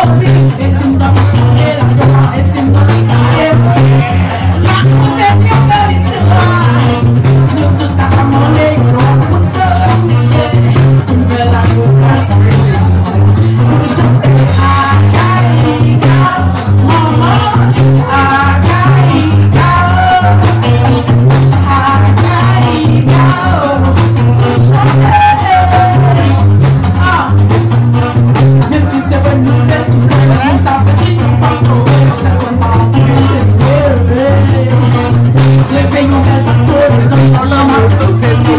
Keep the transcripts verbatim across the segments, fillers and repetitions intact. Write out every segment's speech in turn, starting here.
E si m t ap chante la, e si m t ap chante. Rakonte m yon bèl istwa. Nou tout ta ka mande yon lòt kout fè, misye. Nouvèl la, nou ka chante. Nou chante Akayiga, manman, Akayiga, oh. Akayiga, oh. Nou chante. Ah. Menm si se vre nou betize, men moun sa pitit nou pa twò wè, pèsonn pa anpeche nou leve. Leve yon bèl bato, desann nan lanmase nou fè li.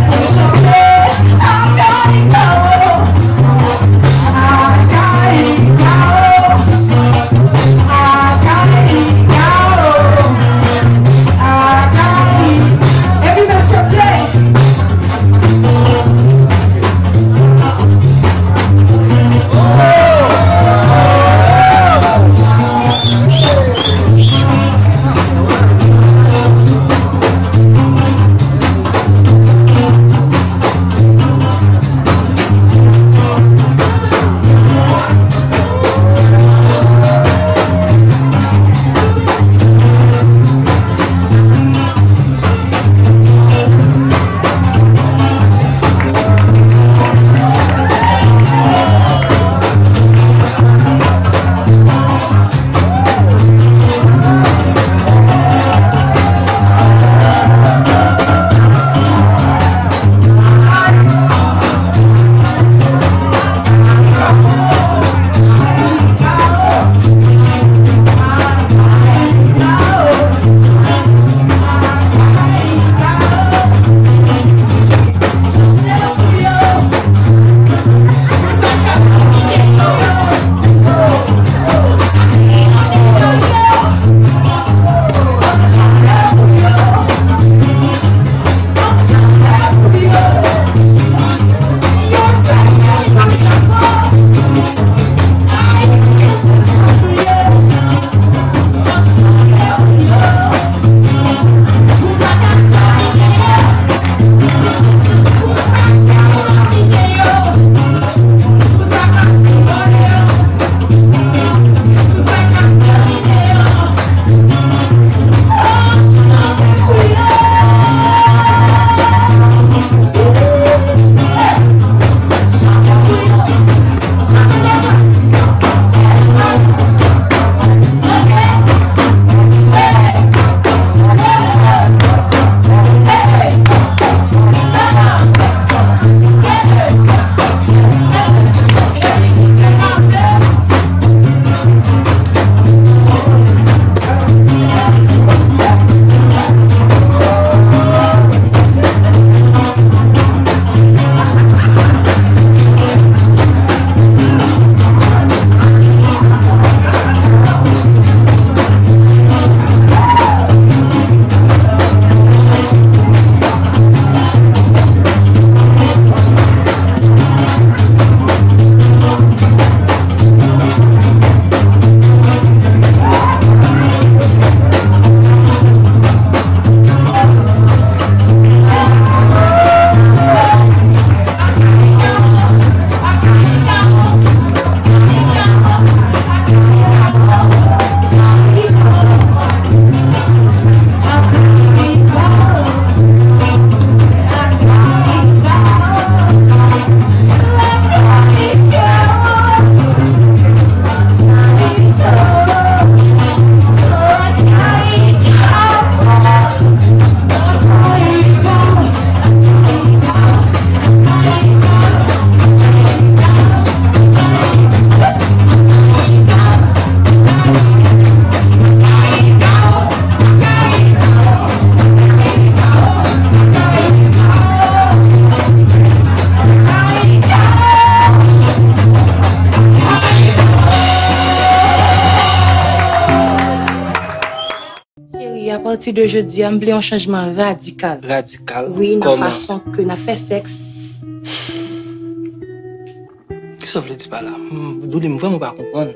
Pou chante Akayiga, oh. Akayiga, oh. Akayiga, oh. Akayiga. Epi mesye play. Cheri, apati de jodi a, m vle yon chanjman radikal. Radikal? Wi, nan fason ke n ap fè sèks. Kisa w vle di pa la? M, Douli, m vrèman pa konprann.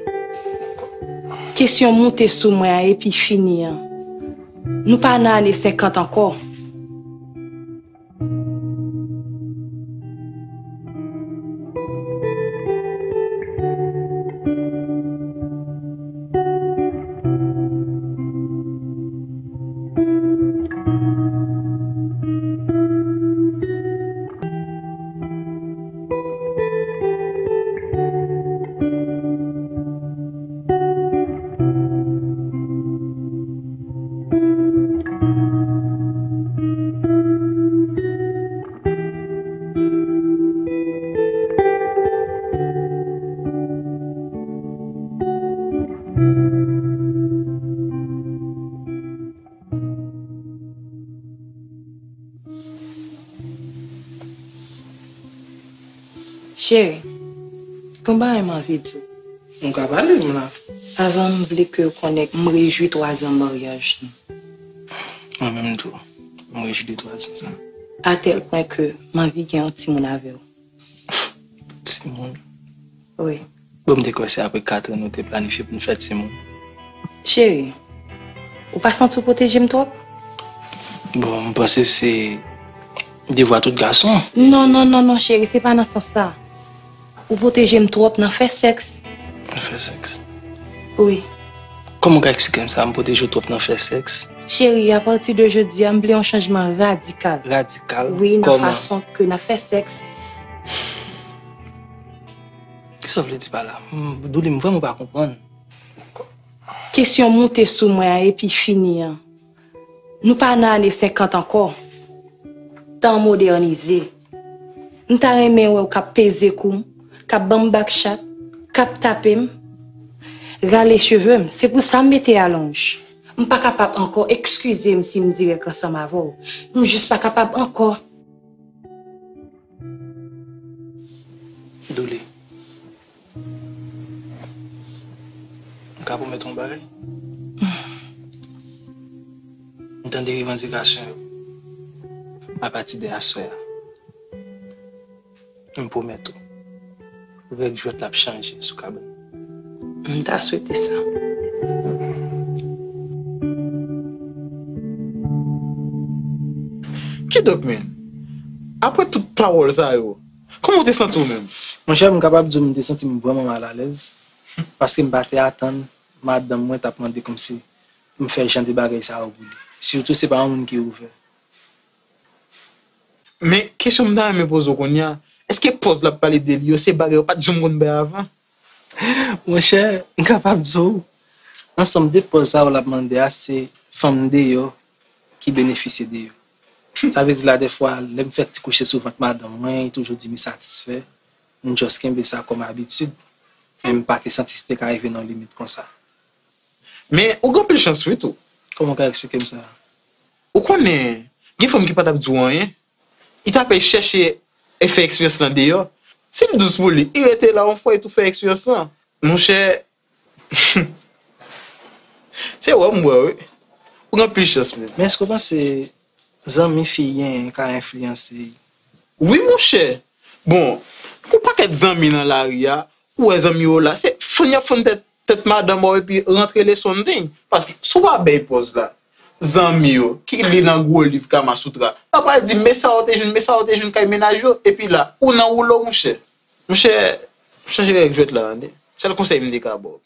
Kesyon moute sou mwen an epi fini an. Nou pa nan ane senkant ankò. Cheri, gon bagay m anvi di w. M ka pale, m la. Avan, m vle ke w konnen m rejwi twazan maryaj nou. Mwen menm tou, m rejwi de twazan sa. A tèl pwen ke m anvi gen yon timoun avè w. Timoun? Wi. Bon, m te kwè se apre kat an nou te planifye pou n fè timoun. Cheri, ou pa santi w pwoteje m twòp? Bon, m panse se devwa tout gason. Non, non, non, non, cheri, se pa nan sans sa. Ou pwoteje m twòp nan fè sèks. Nan fè sèks? Wi. Kòman w ka eksplike m sa, m pwoteje w twòp nan fè sèks? Cheri, apati de jodi a, m vle yon chanjman radikal. Radikal? Wi, nan fason ke n ap fè sèks. Kisa w vle di pa la? M, Douli, m vrèman pa konprann. Kesyon moute sou mwen an epi fini an. Nou pa nan ane senkant ankò. Tan an modènize. M ta renmen wè w k ap peze kou m, k ap ban m bak chat, k ap tape m, rale cheve m. Se pou sa m mete alonj. M pa kapab ankò, eskize m si m dirèk ansanm avè w. M jis pa kapab ankò. Douli. M ka pwomèt yon bagay? M tande revandikasyon yo. Apati de aswè a, m pwomèt ou, règ jwèt la ap chanje sou kabann. M ta swete sa. Kidonk, men, apre tout pawòl sa yo, kòman w te santi w menm? Monchè, m kapab di w m te santi m vrèman malalèz, paske m pa te atann madanm mwen t ap mande kòmsi m fè jan de bagay sa yo pou li. Sitou se pa yon moun ki ouvè. Men, kesyon m ta renmen poze w kounye a, èske pòz l ap pale de li yo, se bagay ou pa t janm konn bay avan? Monchè, m kapab di w, ansanm de pòz sa yo l ap mande a, se fanm deyò ki benefisye de yo. Sa vle di la, dèfwa, lè m fè ti kouche sou vant madanm mwen, li toujou di m li satisfè. M just kenbe sa kòm abitid, men m pa te santi se te ka rive nan yon limit konsa. Men, ou gen anpil chans wi tou. Kòman w ka eksplike m sa? Ou konnen, gen fanm ki pa t ap di w anyen. Li t ap chèche e fè eksperyans lan deyò. Si l dous pou li, li rete la yon fwa, li tou fè eksperyans lan. Monchè, se wè m wè wi. Ou gen anpil chans menm. Men èske w panse zanmi fi genyen ka enfliyanse? Wi, monchè. Bon, gon pakèt zanmi nan lari a, ou wè zanmi yo la, se fann y ap fann tèt, tèt madanm ou epi rantre le sonding. Paske si w pa bay pòz la, zanmi yo, ki li nan gwo liv Kamasutra, y ap pral di, men sa w te jwenn, men sa w te jwenn kay mennaj yo, epi la, ou nan woulo, monchè. Monchè, chanje règ jwèt la, tande. Sèl konsèy m te ka ba w.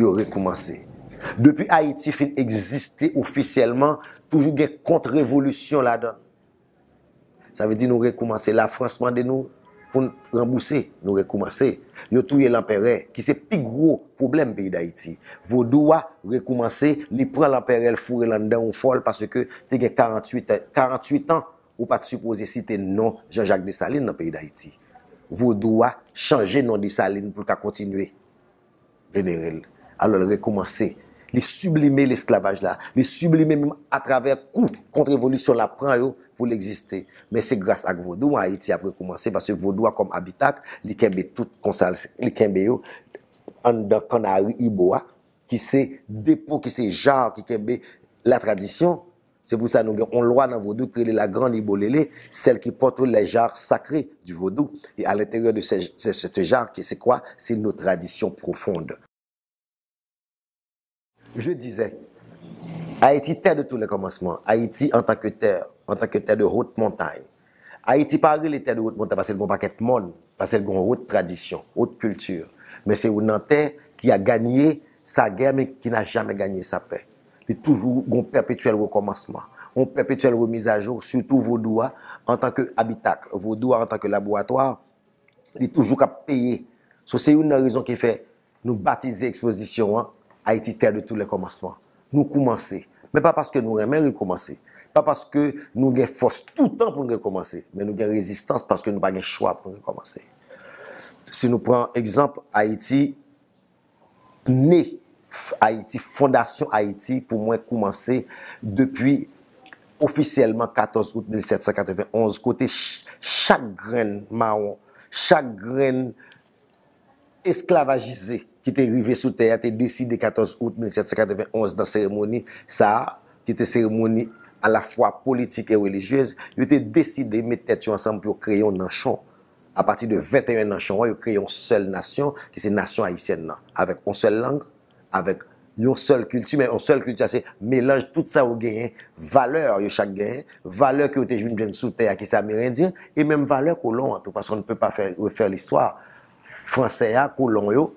Yo rekoumanse. Depi Ayiti fin egziste ofisyèlman, toujou gen kont-revolisyon ladan l. Sa vle di nou rekoumanse. Lafrans mande nou pou n ranbouse, nou rekoumanse. Yo touye lanperè, ki se pi gwo pwoblèm peyi Dayiti. Vodou a rekoumanse, li pran lanperè, l foure l anndan yon fòl, paske te gen karanntuit, karanntuit an, ou pa t sipoze site non Jean-Jacques Dessalines nan peyi Dayiti. Vodou a chanje non Dessalines pou l ka kontinye venere l. Alò, l rekoumanse. Li siblime lesklavaj la. Li siblime menm atravè kou kont-revolisyon l ap pran yo pou l egziste. Men se gras ak vodou an Ayiti ap rekoumanse, paske vodou a kòm abitak, li kenbe tout konsa, li kenbe yo anndan kannari ibo a, ki se depo, ki se jar ki kenbe latradisyon. Se pou sa nou gen yon lwa nan vodou ki rele la grande ibolele, celle qui porte les jarres sacrés du vaudou. Et à l'intérieur de ces, ces, cette jarre, qui c'est quoi? C'est nos traditions profondes. Je disais, Haïti, terre de tous les commencements. Haïti en tant que terre, en tant que terre de haute montagne. Ayiti pa rele tè de wot montay paske l gen yon pakèt mòn, paske l gen yon wot tradisyon, wot kilti. Men se youn nan tè ki a gagné sa guerre, mais qui n'a jamais gagné sa paix. Li toujou gon pèpetyèl rekòmansman, yon pèpetyèl remizajou, sitou vodou a, antanke abitak, vodou a antanke laboratwa, li toujou k ap peye. So, se youn nan rezon ki fè nou batize ekspozisyon an Haïti, terre de tous les commencements. nou koumanse. Men pa paske nou renmen rekòmanse. Pa paske nou gen fòs toutan pou n rekòmanse. Men nou gen rezistans paske nou pa gen chwa pou n rekòmanse. Si nou pran egzanp, Ayiti ne, Ayiti, fondasyon Ayiti, pou mwen, koumanse depi ofisyèlman katòz out mil sèt san katrevenn onz, kote ch-, chak grenn mawon, chak grenn esklavajize ki te rive sou tè a te deside katòz out mil sèt san katrevenn onz nan seremoni sa a, ki te seremoni alafwa politik e relijyez, yo te deside met tèt yo ansanm pou yo kreye yon nanchon. Apati de venteyen nanchon an, yo kreye yon sèl nasyon, ki se nasyon ayisyèn nan, avèk yon sèl lang, avèk yon sèl kilti, men yon sèl kilti, se melanj tout sa yo genyen, valè yo chak genyen, valè ke yo te vin jwenn sou tè a, ki se amerendyen, e menm valè kolon an tou, paske on ne peut pas faire, refaire l'histoire. Fransè a, kolon yo,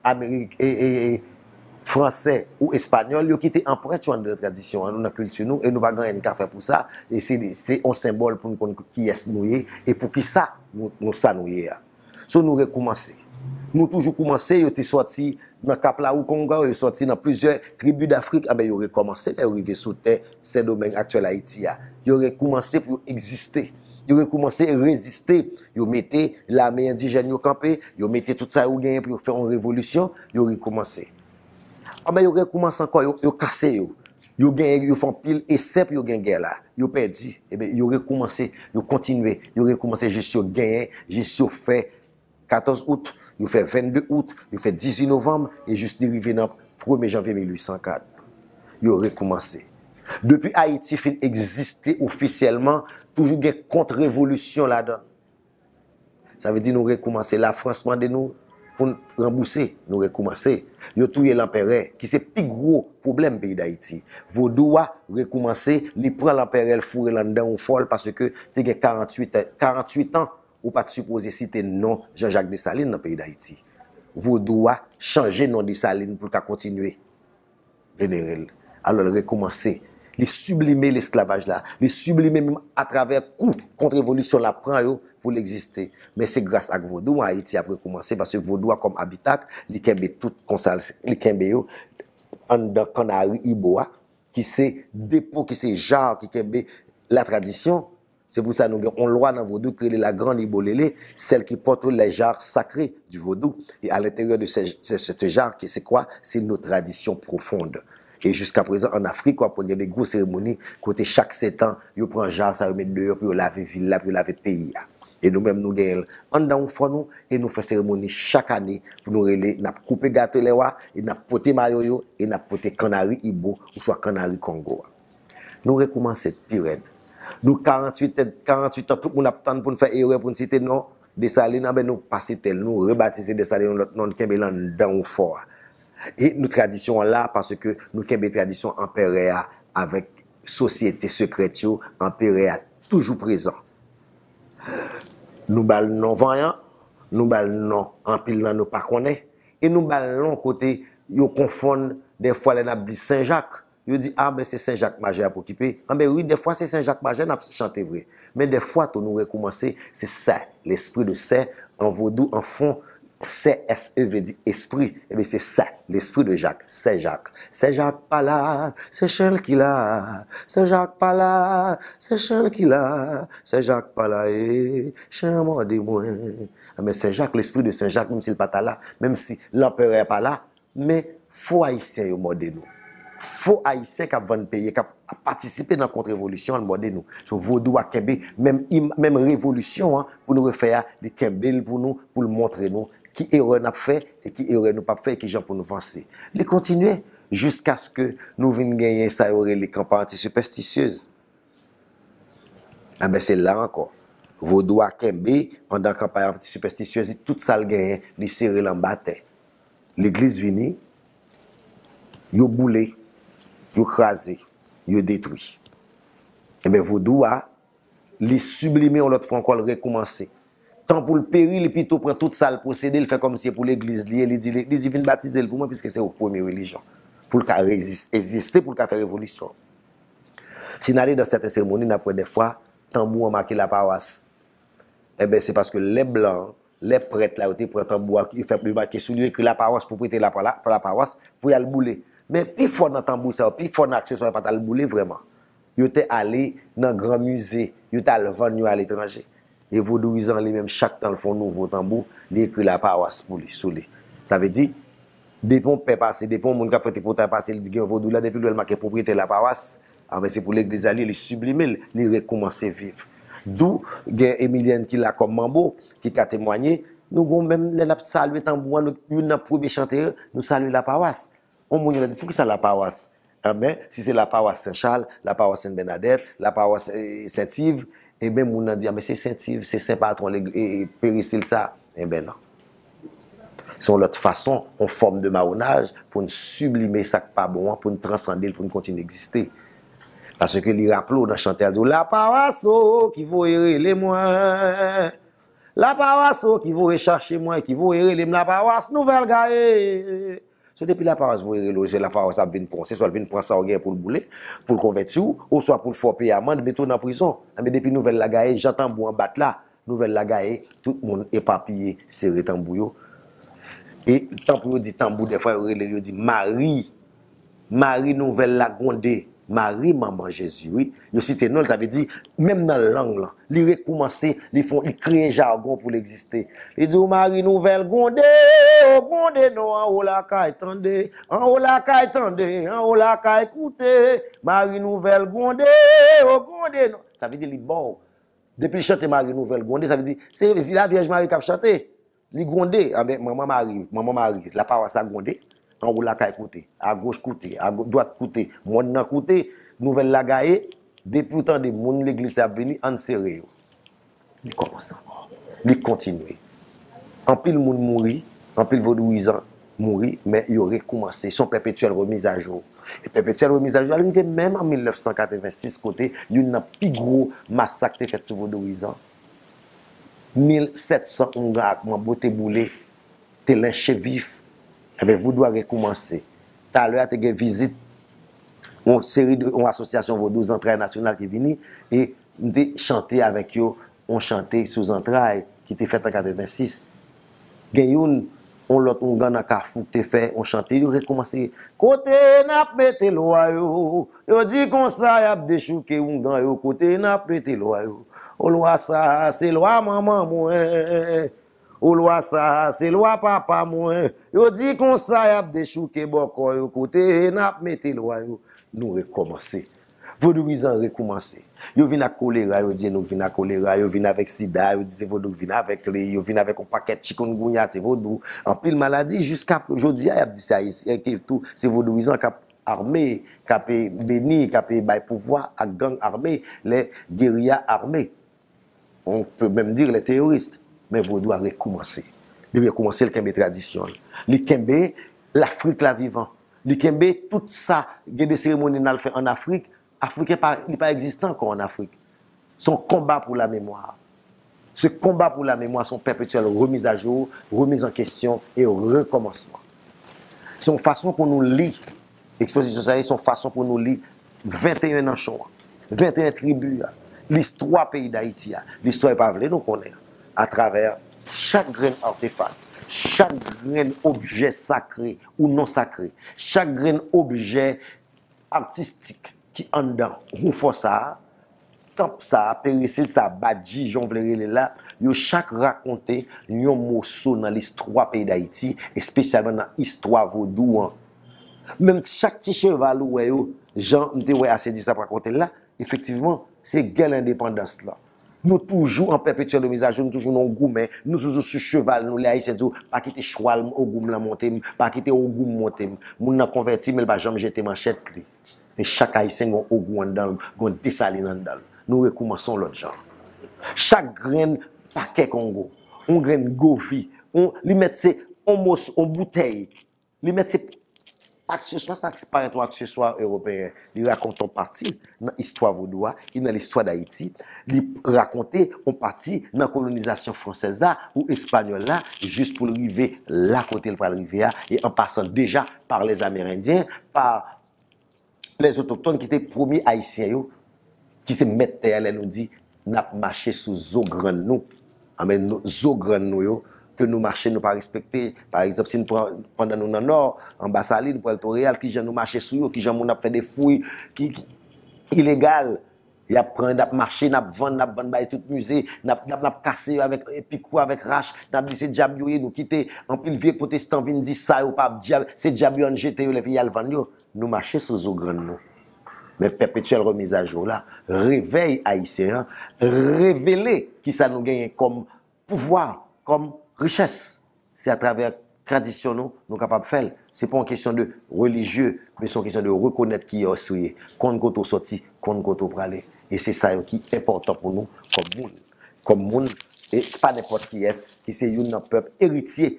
Amerik, e, e, e, Fransè ou Espanyòl, yo kite anprent yo anndan tradisyon an, nou nan kilti nou, e nou pa gen anyen n ka fè pou sa, e se, se yon senbòl pou n konn kiyès nou ye, e pou ki sa nou, nou sa nou ye a. So, nou rekoumanse. Nou toujou koumanse, yo te sòti nan Kap Lawoukonga, yo sòti nan plizyè tribi Dafrik, anben yo rekoumanse, lè yo rive sou tè Sendomeng aktyèl Ayiti a. Yo rekoumanse pou yo egziste. Yo rekoumanse reziste. Yo mete lame endijèn yo kanpe, yo mete tout sa yo genyen pou yo fè yon revolisyon, yo rekoumanse. Anben yo rekoumanse ankò, yo, yo kase yo. Yo genyen, yo fè anpil esè pou yo gen gè la. Yo pèdi. Ebyen, yo rekoumanse, yo kontinye, yo rekoumanse jis yo genyen, jis yo fè katòz out, yo fè vennde out, yo fè dizuit novanm, e jis li rive nan premye janvye mil uit san kat. Yo rekoumanse. Depi Ayiti fin egziste ofisyèlman, toujou gen kont-revolisyon ladan l. Sa vle di nou rekoumanse. Lafrans mande nou pou n ranbouse, nou rekoumanse. Yo touye lanperè, ki se pi gwo pwoblèm peyi Dayiti. Vodou a rekoumanse, li pran lanperè, l foure l anndan yon fò l, paske te gen karanntuit, karanntuit an, ou pa t sipoze site non Jean-Jacques Dessalines nan peyi Dayiti. Vodou a chanje non Dessalines pou l ka kontinye venere l. Alò, l rekoumanse. Li siblime lesklavaj la. Li siblime menm atravè kou kont-revolisyon l ap pran yo pou l egziste. Men se gras ak vodou an Ayiti ap rekoumanse, paske vodou a kòm abitak, li kenbe tout konsa, li kenbe yo anndan kannari ibo a, ki se depo, ki se jar ki kenbe latradisyon. Se pou sa nou gen yon lwa nan vodou ki rele la Grande Ibolele, celle qui porte les jarres sacrés du vodou. Et à l'intérieur de ces, ces, cette jarre, c'est quoi? C'est nos traditions profondes. E jiska prezan, ann Afrik, w ap wè gen de gwo seremoni kote chak sèt an, yo pran jar sa yo met deyò pou yo lave vil la, pou yo lave peyi a. E nou menm, nou genyen l anndan yon fò nou, e nou fè seremoni chak ane pou nou rele, n ap koupe gato lè wa, e n ap pote mayo yo, e n ap pote kannari ibo, oswa kannari Kongo a. Nou rekoumanse pi rèd. Nou karanntuit, karanntuit an, tout moun ap tann pou n fè erè, pou n site non Desalin, anben nou pa site l, nou rebatize Desalin yon lòt non, n kenbe l anndan yon fò a. E nou tradisyon an la, paske nou kenbe tradisyon anperè a avèk sosyete sekrèt yo, anperè a toujou prezan. Nou ba l non vanyan, nou ba l non anpil nan nou pa konnen, e nou ba l non kote yo konfonn dèfwa lè n ap di Sen Jak, yo di, a, ben, se Sen Jak Majè ap okipe. Anben, wi, dèfwa se Sen Jak Majè n ap chante vre. Men dèfwa tou, nou rekoumanse, se Sè, l'esprit de Sè, an vodou, an fon, Sè, S E vle di espri. Ebyen, se Sè, l'esprit de Jacques, Sè Jak. Sè Jak pa la, se Chen ki la. Sè Jak pa la, se Chen ki la. Sè Jak pa la, e Chen an mòde mwen. Anben, Sen Jak, l'esprit de Sen Jak, menm si l pa ta la, menm si lanperè pa la, men fo ayisyen yo mòde nou. Fo ayisyen k ap vann peyi, k ap patisipe nan kont-revolisyon an, l mòde nou. So, vodou a kenbe menm im-, menm revolisyon an pou nou refè a, li kenbe l pou nou, pou l montre nou ki erè n ap fè e ki erè nou p ap fè e ki jan pou nou vanse. Li kontinye jiskaske nou vin genyen sa yo rele kanpay antisipèstisyez. Anben, se la ankò. Vodou a kenbe, pandan kanpay antisipèstisyez, tout sa l genyen, li sere l anba tè. Legliz vini, yo boule, yo kraze, yo detwi. Enben, vodou a, li siblime yon lòt fwa ankò, l rekoumanse. Tan pou l peri, li pito pran tout sa l posede, l fè kòmsi se pou legliz li ye, li di, li di vin batize l pou mwen, piske se ou k premye relijyon. Pou l ka rezis-, egziste, pou l ka fè revolisyon. Si n ale nan sèten seremoni, n ap wè dèfwa, tanbou an make lapawas. Enben, se paske lè blan, lè prèt la, yo te pran tanbou a, yo fè, yo make sou li, yo ekri lapawas pou prete lapa-, la, lapawas, pou y al boule. Men pi fò nan tanbou sa yo, pi fò nan akseswa yo pa t al boule vrèman. Yo te ale nan gran mize, yo t al vann yo aletranje. E vodouyizan li menm, chak tan l fè yon nouvo tanbou, li ekri lapawas pou li, sou li. Sa vle di, depi yon pè pase, depi yon moun k ap pote pòtay pase, li di gen yon vodou la, depi l wè l make pwopriyetè lapawas, anben se pou legliz la li ye, li siblime l, li rekoumanse viv. Dou gen Emilienne ki la kòm manbo, ki ka temwanye, nou gon menm lè n ap salye tanbou an, nou, youn nan premye chante yo, nou salye lapawas. On moun yo di, poukisa lapawas? Anben, si se lapawas Sen Chal, lapawas Sen Bènadèt, lapawas eh, Sent Iv, enben, moun nan di, anben, se Sent Iv, se sen patwon leg- eh, eh, peresil sa. Enben, non. Se yon lòt fason, yon fòm de mawonaj pou n siblime sa k pa bon an, pou n transande l, pou n kontinye egziste. Paske li raple w nan chante a, di w, lapawas o ki voye rele mwen. Lapawas o ki voye chache mwen, ki voye rele m, lapawas Nouvèl Gaye. Se depi lapawas voye rele w, se lapawas ap vin pran w. Se swa l vin pran sa w gen pou l boule, pou l konvèti w, oswa pou l fè w peye amann, mete w nan prizon. Enben, depi nouvèl la gaye, jan tanbou an bat la, nouvèl la gaye, tout moun epapiye, sere tanbou yo. E tankou yo di tanbou, dèfwa yo rele l, yo di mari. Mari nouvèl la gwonde. Mari manman Jezi, wi. Yo site non l, sa vle di, menm nan lang lan, li rekoumanse, li fon, li kreye jagon pou l egziste. Li di w, mari nouvèl gwonde, o gwonde non, anwo lakay tande, anwo lakay tande, anwo lakay koute, mari nouvèl gwonde, o gwonde non. Sa vle di li ba w. Depi l chante mari nouvèl gwonde, sa vle di, se Lavyèj Mari k ap chante. Li gwonde, anben, manman Mari, manman Mari, lapawas la gwonde, anwo lakay koute, agoch koute, ago- dwat koute, mòn nan koute, nouvèl la gaye, depi w tande moun legliz la ap vini, ann sere yo. Li kòmanse ankò. Li kontinye. Anpil moun mouri, anpil vodouyizan mouri, men yo rekoumanse. Se yon pèpetyèl remizajou. E pèpetyèl remizajou a rive menm an mil nèf san katrevensis, kote youn nan pi gwo masak te fèt sou vodouyizan. Mil sèt san oungan ak manbo te boule, te lenche vif. Enben, vodou a rekoumanse. Talè a te gen vizit yon seri de, yon asosyasyon vodou Zantray Nasyonal ki vini e m te chante avèk yo yon chante sou zantray ki te fèt an katrevensis. Gen youn, yon lòt oungan nan Kafou k te fè yon chante, yo rekoumanse, kote n ap mete lwa yo? Yo di konsa y ap dechouke oungan yo, kote n ap mete lwa yo? O lwa sa, se lwa manman mwen. O lwa sa, se lwa papa mwen. Yo di konsa y ap dechouke bòkò yo, kote n ap mete lwa yo? Nou rekòmanse. Vodouyizan rekoumanse. Yo vin ak kolera, yo di e nou k vin ak kolera. Yo vin avèk sida, yo di se vodou k vin avèk li. Yo vin avèk yon pakèt chikungunya, se vodou. Anpil maladi, jiska jodi a, y ap di se ayisyen ki tou, se vodouyizan k ap ame, k ap beni, k ap bay pouvwa ak gang ame, les guérillas armés. On peut même dire les terroristes. Men vodou a rekoumanse. Li rekoumanse, li kenbe tradisyon l. Li kenbe Lafrik la vivan. Li kenbe tout sa, gen de seremoni n al fè ann Afrik. Afriken pa, li pa egziste ankò ann Afrik. Se yon konba pou lamemwa. Se konba pou lamemwa, se yon pèpetyèl remizajou, remiz an kesyon e rekòmansman. Se yon fason pou nou li. Ekspozisyon sa a, se yon fason pou nou li venteyen nanchon an, venteyen tribi a, listwa peyi Dayiti a, listwa yo pa vle nou konnen an, atravè chak grenn artefak, chak grenn objè sakre ou non sakre, chak grenn objè atistik ki anndan woufò sa a, tanp sa a, peresil sa a, badji, jan w vle rele l la, yo chak rakonte yon moso nan listwa peyi Dayiti, espesyalman nan istwa vodou an. Menm chak ti cheval ou wè yo, jan m te wè Asedi sa ap rakonte l la, efektivman, se gè lendepandans lan. Nou toujou an pèpetyèl remizajou, nou toujou nan yon goumen, nou toujou sou cheval nou. Lè Ayisyen di w, pa kite chwal Ogou m lan monte m, pa kite Ogou m monte m. Moun nan konvèti, men l pa janm jete manchèt li. E chak Ayisyen gen yon Ogou anndan l, gen yon Desalin anndan l. Nou rekoumanse yon lòt jan. Chak grenn pakè Kongo, yon grenn govi, yon, li mèt se yon mòso, yon boutèy, li mèt se akseswa, sa parèt yon akseswa ewopeyen. Li rakonte yon pati nan istwa vodou a, e nan listwa Dayiti. Li rakonte yon pati nan kolonizasyon fransèz la ou espanyòl la, jis pou l rive la kote l pral rive a, e an pasan deja pa lèzamérendyen, pa lèzotoktòn ki te premye Ayisyen yo, ki se mèt tè a, lè nou di n ap mache sou zo grann nou. Anben, nou, zo grann nou yo, ke nou mache, nou pa respekte. Pa egzanp, si n pran, pandan nou nan Nò, anba Salin, Pwèto Reyal, kijan nou mache sou yo, kijan moun ap fè de fouy ki, ki ilegal, y ap pran, n ap mache, n ap vann, n ap vann bay tout mize, n ap, n ap, n ap kase yo avèk, e, pikwo, avèk rach, n ap di se dyab yo ye, nou kite anpil vye pwotestan vin di sa yo pa dyab, se dyab yo, ann jete yo, lè fini y al vann yo. Nou mache sou zo grann nou. Men pèpetyèl remizajou la, revèy ayisyen an, revele kisa nou genyen kòm pouvwa, kòm richès. Se atravè tradisyon nou, nou kapab fè l. Se pa yon kesyon de relijye, men se yon kesyon de rekonèt kiyès ou ye, konn kote w sòti, konn kote w prale. E se sa yo ki enpòtan pou nou kòm moun. Kòm moun, e pa nenpòt kiyès, ki se youn nan pèp eritye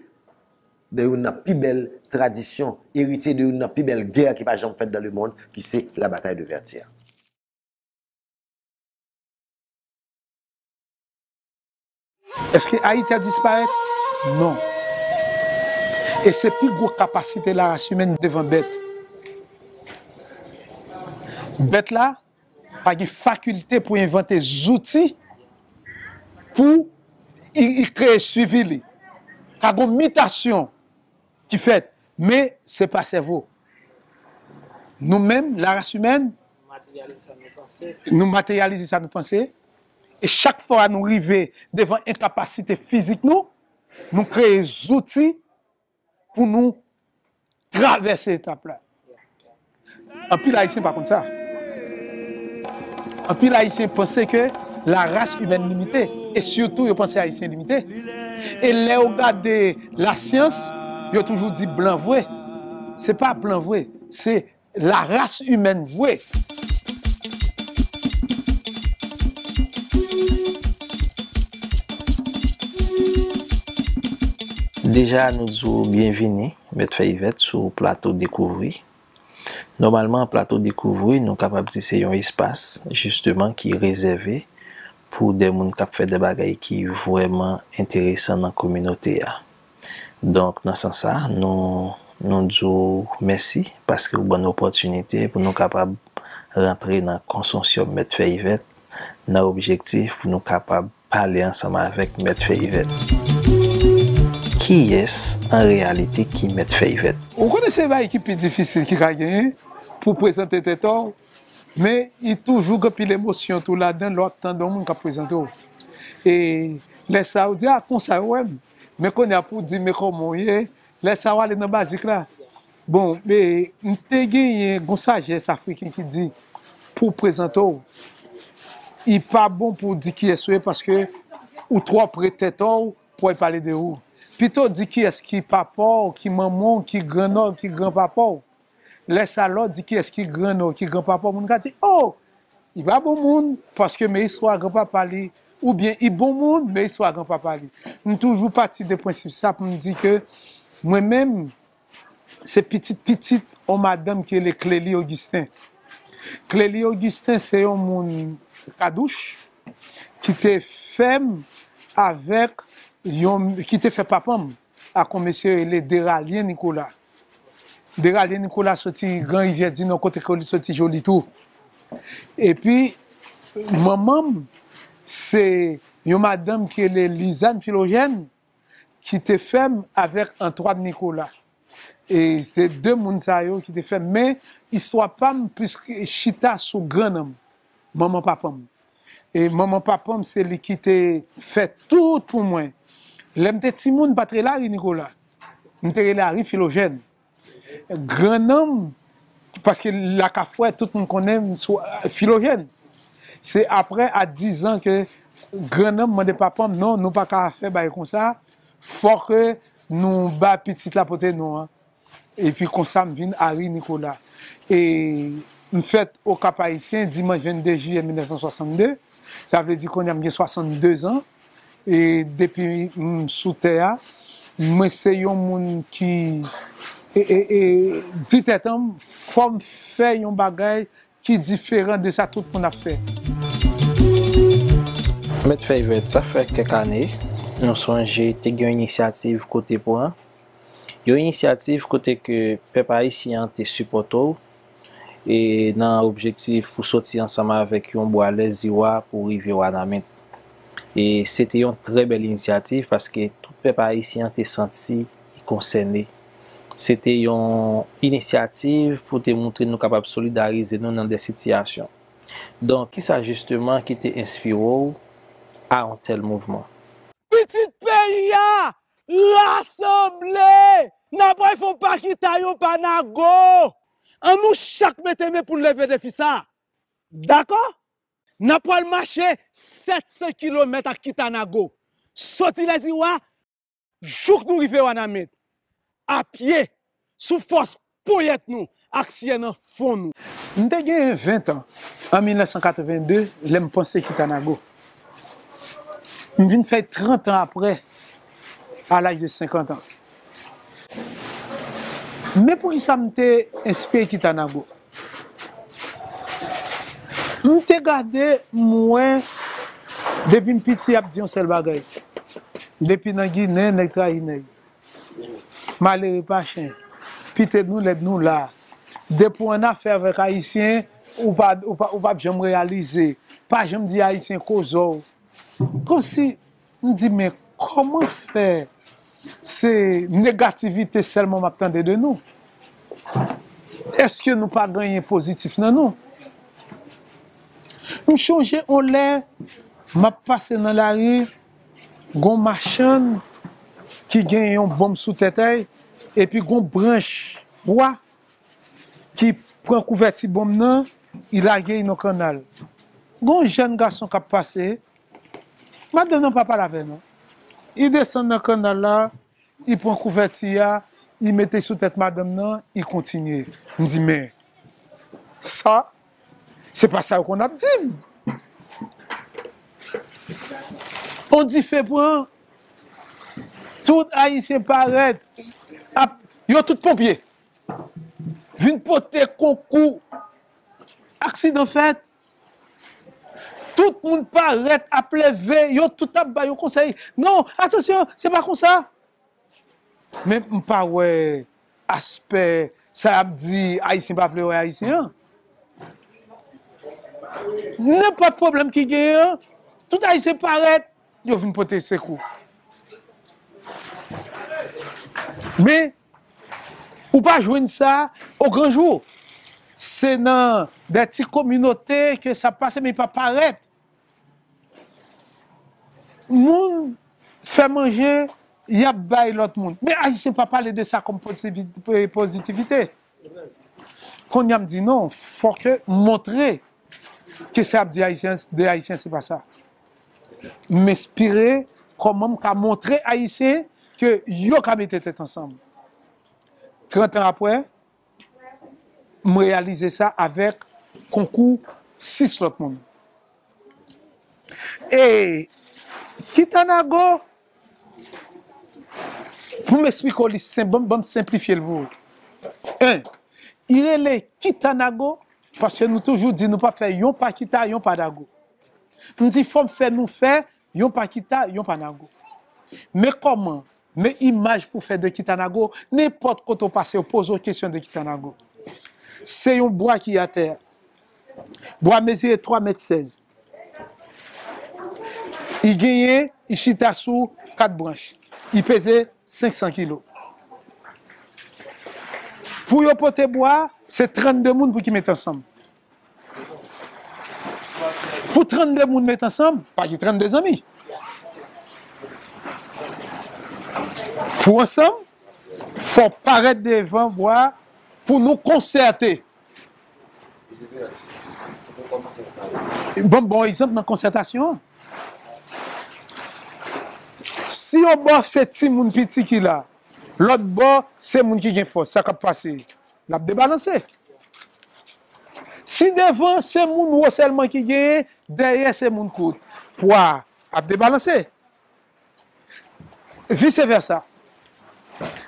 de youn nan pi bèl tradisyon, eritye de youn nan pi bèl gè ki pa janm fèt dans le monde, ki se la bataille de Vertières. Èske Ayiti ap disparèt? Non. E se pi gwo kapasite laras imèn devan bèt. Bèt la pa gen fakilte pou envante zouti pou i, i kreye swivi li. Ka gon mitasyon ki fèt, men se pa sèvo. Nou menm, laras imèn, nou materyalize sa nou panse. E chak fwa nou rive devan enkapasite fizik nou, nou kreye zouti pou nou travèse etap la. Anpil Ayisyen pa konn sa. Anpil Ayisyen panse ke laras imèn limite, e sitou yo panse Ayisyen limite. E lè yo gade lasyans, yo toujou di blan vre. Se pa blan vre, se laras imèn vre. Deja, nou di w byenvini, Mèt Fè Ivèt, sou plato Dekouvri. Nòmalman, plato Dekouvri, nou kapab di se yon espas, jisteman, ki rezève pou de moun k ap fè de bagay ki vrèman enteresan nan kominote a. Donk, nan sans sa, nou, nou di w mèsi paske w ban n opòtinite pou nou kapab rantre nan konsosyòm Mèt Fè Ivèt nan objektif pou nou kapab pale ansanm avèk Mèt Fè Ivèt. Kiyès, an reyalite, ki Mèt Fè Ivèt? Ou konnen se bagay ki pi difisil ki ka genyen pou w prezante tèt ou, men li toujou gen anpil emosyon tou ladan l lè w ap tande yon moun k ap prezante w. E lè sa a, ou di, "A, konsa yo wè m." Men kounye a pou w di, "Men kòman w ye?" Lè sa a, w ale nan bazik la. Bon, e, m te genyen gon sajès afriken ki di, pou w prezante w, li pa bon pou w di kiyès ou ye, paske ou twò pre tèt ou pou w pale de ou. Pito di kiyès ki papa w, ki manman w, ki grann ou, ki granpapa w. Lè sa a, lè w di kiyès ki grann ou, ki granpapa w, moun ka di, "O, li pa bon moun, paske men istwa granpapa li," oubyen, "Li bon moun, men istwa granpapa li." M toujou pati de prensip sa pou m di ke mwen menm, se pitit pitit yon madanm ki rele Clélie Augustin. Clélie Augustin se yon moun Kadouch ki te fè m avèk yon, ki te fè papa m ak yon mesye rele Deralyen Nicolas. Deralyen Nicolas soti Gran Rivyè di Nò, kote ke li soti Jolitou. Epi, manman m, se yon madanm ki rele Lizann Filojèn, ki te fè m avèk Antoine Nicolas. E se de moun sa yo ki te fè m. Men, istwa pa m plis chita sou grannanm, manman papa m. E manman papa m, se li ki te fè tout pou mwen. Lè m te timoun, m pa t rele Ari Nicolas. M te rele Ari Filojèn. Grannanm, paske lakafwè, tout moun konnen m sou, eh, Filojèn. Se aprè, a dizan, ke grannanm mande papa m, "Non, nou pa ka fè bagay konsa. Fò ke nou ba pitit la pote non an." Epi konsa, m vin Ari Nicolas. E m fèt Okap Ayisyen, dimanch vennde jiyè mil nèf san swasann de. Sa vle di kounye a m gen swasann de zan. E depi m sou tè a, mwen se yon moun ki, e, e, e, di tèt an, fò m fè yon bagay ki diferan de sa tout moun ap fè. Mèt Fè Ivèt, sa fè kèk ane, nou sonje te gen yon inisyativ kote pran, yon inisyativ kote ke pèp ayisyen an te sipòte w, e nan objektif pou soti ansanm avèk yon bwa lè Ziwa pou rive Wanament. E se te yon trè bèl inisyativ paske tout pèp ayisyen an te santi li konsène. Se te yon inisyativ pou te montre nou kapab solidarize nou nan de sitiyasyon. Donk, kisa jisteman ki te enspire w a yon tèl mouvman? Pitit peyi a, rasanble! N a pral fè yon pa kita, yon pa nago! An nou chak mete men pou n leve defi sa a. Dakò? N a pral mache sèt san kilomèt ak kita nago. Soti Lèziwa, jouk nou rive Wanament, apye, sou fòs ponyèt nou ak syè nan fwon nou. M te genyen ven tan an mil nèf san katreven de, lè m panse kita nago. M vin fè trant an apre, a laj de senkant an. Men poukisa m te enspire kita nago? M te gade, m wè, depi m piti, y ap di yon sèl bagay. Depi nan Ginen, nèg trayi nèg. Malere pa chen. Pite nou lèd nou la. Depi w annafè avèk Ayisyen, ou pa, ou pa, ou p ap janm reyalize. Pa janm di Ayisyen koze w. Kòmsi, m di, men kòman fè se negativite sèlman m ap tande de nou? Èske nou pa gen anyen pozitif nan nou? M chonje on lè m ap pase nan lari, gon machann ki gen yon bonm sou tèt a l, epi gon branch bwa ki pran kouvèti bonm nan, li lage l nan kannal. Gon jèn gason k ap pase, madanm nan pa pale avè l non. Li desann nan kannal la, li pran kouvèti a, li mete sou tèt madanm nan, li kontinye. M di, men, sa, se pa sa yo konn ap di m. On dife pran, tout Ayisyen parèt, ap, yo tout ponpye. Vin pote konkou, aksidan fèt, tout moun parèt ap leve, yo tout ap ba yo konsèy. Non, atansyon, se pa konsa. Men m pa wè aspè sa y ap di Ayisyen pa vle wè Ayisyen an. Nenpòt pwoblèm ki genyen an, tout Ayisyen parèt, yo vin pote sekou. Men, ou pa jwenn sa o gran jou. Se nan de ti kominote ke sa pase, men pa parèt. Moun fè manje, y ap bay lòt moun. Men Ayisyen pa pale de sa kòm pozitivite. Kounye a m di non, fòk montre ke sa y ap di Ayisyen, de Ayisyen, se pa sa. M enspire kòman m ka montre Ayisyen ke yo ka mete tèt ansanm. Trant an apre, m reyalize sa avèk konkou sis lòt moun. E Kitanago, pou m eksplike w li senp, ban m, ban m senplifye l pou ou. En, li rele Kitanago, paske nou toujou di nou p ap fè yon pa kita, yon pa nago. M di fò m fè nou fè yon pa kita, yon pa nago. Men kòman? Men imaj pou fè de Kitanago, nenpòt kote w pase, yo poze w kesyon de Kitanago. Se yon bwa ki atè. Bwa mezire twa mèt sèz. Li genyen, li chita sou kat branch. Li peze senk san kilo. Pou yo pote bwa, se trannde moun pou ki met ansanm. Pou trannde moun met ansanm, pa gen trannde zanmi. Pou ansanm, fò parèt devan bwa pou nou konsète. Bon, bon egzanp nan konsètasyon an. Si yon bò se timoun piti ki la, lòt bò se moun ki gen fòs, sa k ap pase? L ap debalanse. Si devan se moun wo sèlman ki genyen, dèyè se moun kout, pwa ap debalanse. Vise vèsa.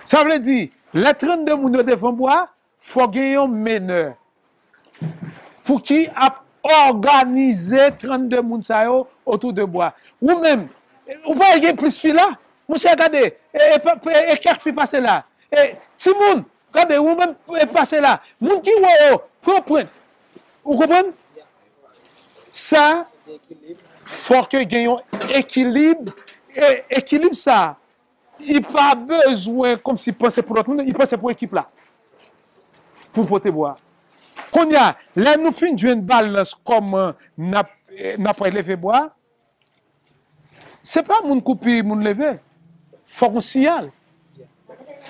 Sa vle di, lè trannde moun yo devan bwa, fò gen yon menè pou ki ap òganize trannde moun sa yo otou de bwa. Ou menm, ou pa gen plis fi la? Monchè, gade, e, e, e, e kèk fi pase la. E timoun, gade, ou menm, e pase la. Moun ki wo yo, pran pwent. Ou konprann? Sa, Fòk yo gen yon ekilib. E ekilib sa, li pa bezwen kòmsi panse pou lòt moun, li panse pou ekip la. Pou pote bwa. Kounye a, lè nou fin jwenn balans kòman n ap, n ap leve bwa, se pa moun koupi moun leve. Fòk yon siyal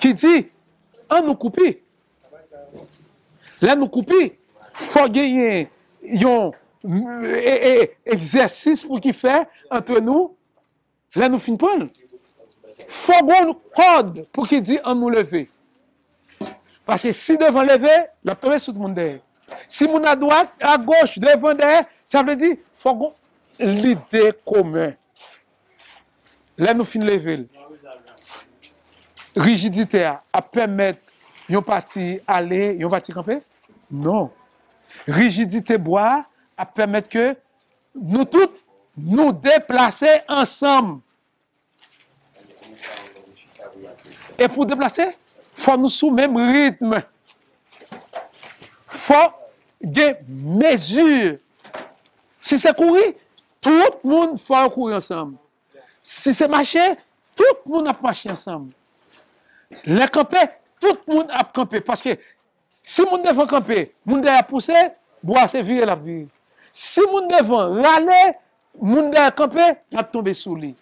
ki di, an nou koupi. Lè nou koupi, fò genyen yon e, e, egzèsis pou ki fè antre nou. Lè nou fin pran l, fò gen yon kòd pou ki di an nou leve. Paske si devan leve, l ap tonbe sou moun dèyè. Si moun adwat, agoch, devan, dèyè, sa vle di fò gen lide komen. Lè nou fin leve l, rijidite a ap pèmèt yon pati ale, yon pati kanpe? Non. Rijidite bwa a ap pèmèt ke nou tout, nou deplase ansanm. E pou deplase, fò nou sou menm ritm. Fò gen mezi. Si se kouri, tout moun fò yo kouri ansanm. Si se mache, tout moun ap mache ansanm. Lè kanpe, tout moun ap kanpe. Paske si moun devan kanpe, moun dèyè ap pouse, bwa se vire l ap vire. Si moun devan rale, moun dèyè kanpe, l ap tonbe sou li.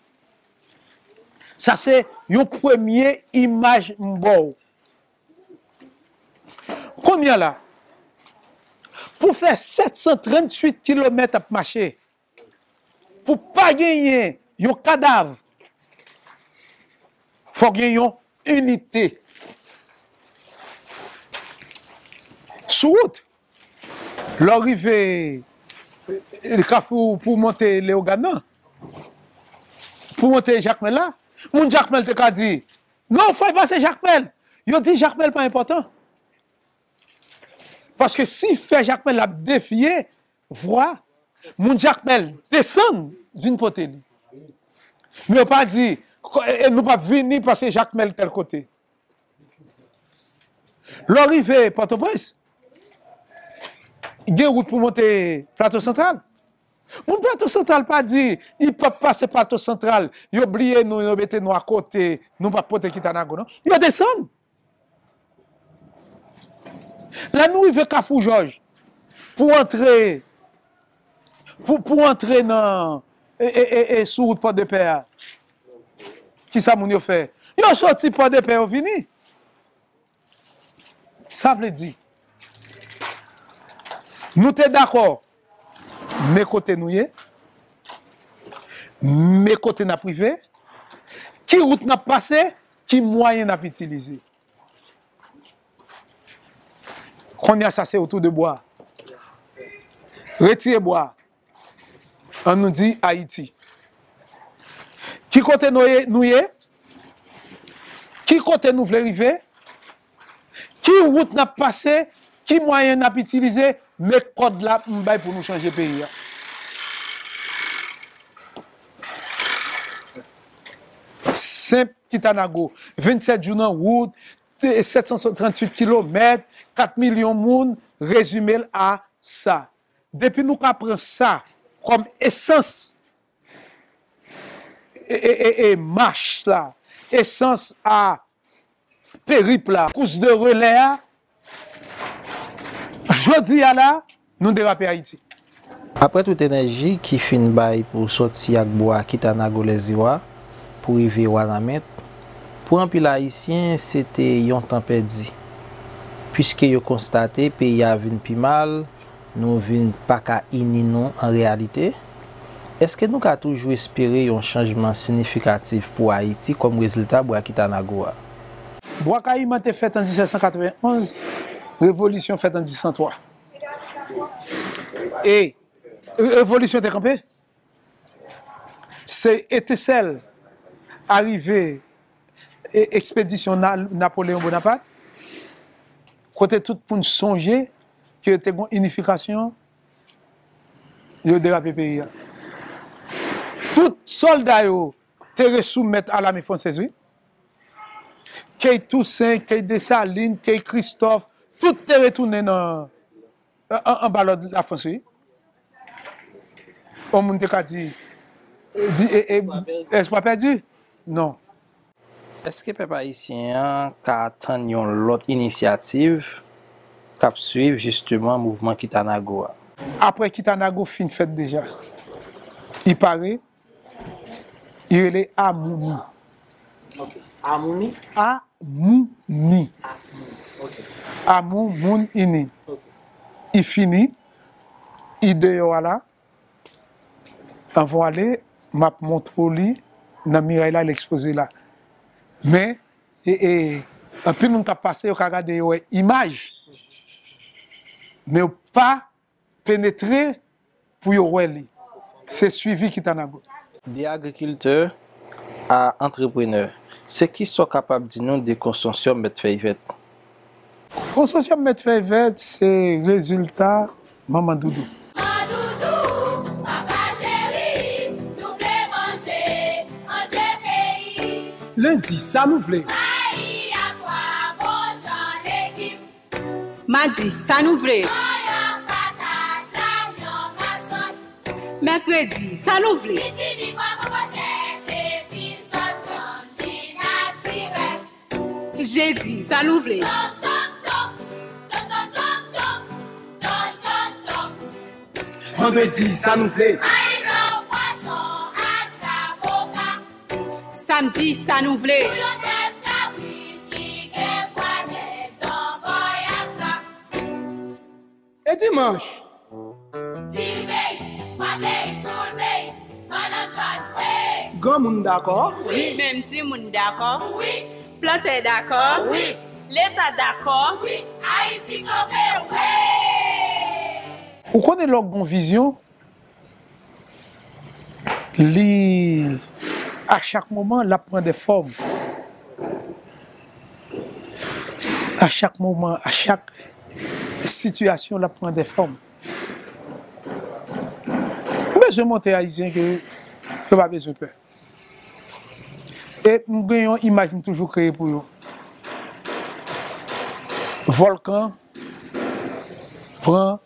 Sa se yon premye imaj m ba w. Kounye a la, pou fè sèt san tranntuit kilomèt ap mache, pou pa genyen yon kadav, fò gen yon inite. Sou wout, lè w rive, e, Kafou pou w monte Leyogàn nan, pou w monte Jakmèl la, moun Jakmèl te ka di, non, fò l pase Jakmèl. Yo di Jakmèl pa enpòtan. Paske si fè Jakmèl ap defye vwa, moun Jakmèl desann vin pote li. Men yo pa di, e, e nou p ap vini pase Jakmèl tèl kote. Lè w rive Pòtoprens, gen wout pou monte Plato Santral. Moun Plato Santral pa di, li p ap pase Plato Santral, yo bliye nou, yo mete nou akote, nou p ap pote Kitanago, non. Yo desann. Lè nou rive Kafou Jòj, pou antre, pou, pou antre nan, e, e, e, e, sou wout Pòdepè a, kisa moun yo fè? Yo soti Pòdepè, yo vini. Sa vle di, nou te dakò, men kote nou ye, men kote n ap rive, ki wout n ap pase, ki mwayen n ap itilize. Kounye a, sa se otou de bwa. Retire bwa. An nou di Ayiti. Ki kote nou ye, nou ye? Ki kote nou vle rive? Ki wout n ap pase? Ki mwayen n ap itilize? Men kòd la m bay pou nou chanje peyi a. Senp Kitanago, vennsèt jou nan wout, sèt san tranntuit kilomèt, kat milyon moun, rezime l a sa. Depi nou ka pran sa kòm esans, e, e, e, e mach la, esans a perip la, kous de relè a, jodi a la, nou derape Ayiti. Aprè tout enèji ki fin bay pou sòti ak bwa Kitanago Lèziwa pou rive Wanament, pou anpil Ayisyen, se te yon tan pèdi, piske yo konstate peyi a vin pi mal, nou vin pa ka ini nou an reyalite. Èske nou ka toujou espere yon chanjman siyifikatif pou Ayiti kòm rezilta bwa Kitanago a? Bwa Kayiman te fèt an disèt san katrevenn onz, revolisyon fèt an diz san twa. E re-, revolisyon te kanpe. Se etensèl arive e ekspedisyon Na-, Napoleyon Bonapat, kote tout moun sonje ke te gon inifikasyon, yo derape peyi a. Tout sòlda yo te resoumèt a lame fransèz, wi. Kèy Tousen, kèy Desalin, kèy Kristòf, tout te retounen nan, an, anba lòd Lafrans, wi. Yon moun te ka di, di e, e, espwa pèdi? Non. Èske pèp ayisyen an ka atann yon lòt inisyativ k ap swiv jisteman mouvman Kitanago a? Apre Kitanago fin fèt deja, li pare, li rele Amouni. Ok. Amouni? Amouni. Amouni. Ok. Amou, moun, ini. Ok. Li fini, li deyò a la. Anvan w ale, m ap montre w li nan miray la, l ekspoze la. Men, e, e, anpil moun k ap pase, yo ka gade, yo wè imaj, men yo pa penetre pou yo wè li. Se swivi Kitanago. De agrikiltè a antreprenè, se kisa w kapab di nou de konsosyòm Mèt Fèy Vèt? Konsosyòm Mèt Fèy Vèt se rezilta Manman Doudou. Manman Doudou, papa cheri, nou vle manje, manje peyi. Lendi, sa nou vle. Mayi a pwa, bon jan legim. Madi, sa nou vle. Manyak, patat, lanyon, masos. Mèkredi, sa nou vle. Pitimi, pwa, bon pwosè, jedi, sòt, manji natirèl. Jedi, sa nou vle. Vandredi, sa nou vle. Samdi, sa nou vle. E dimanch? Granmoun dakò? Wi, menm timoun dakò? Wi. Plantè dakò? Wi. Leta dakò? Wi. Ayiti kanpe, wi! Ou konnen lè w gen yon vizyon, li, a chak moman, l ap pran de fòm. A chak moman, a chak sitiyasyon, l ap pran de fòm. M bezwen montre Ayisyen ke yo pa bezwen pè. E m gen yon imaj m toujou kreye pou yo. Vòlkan pran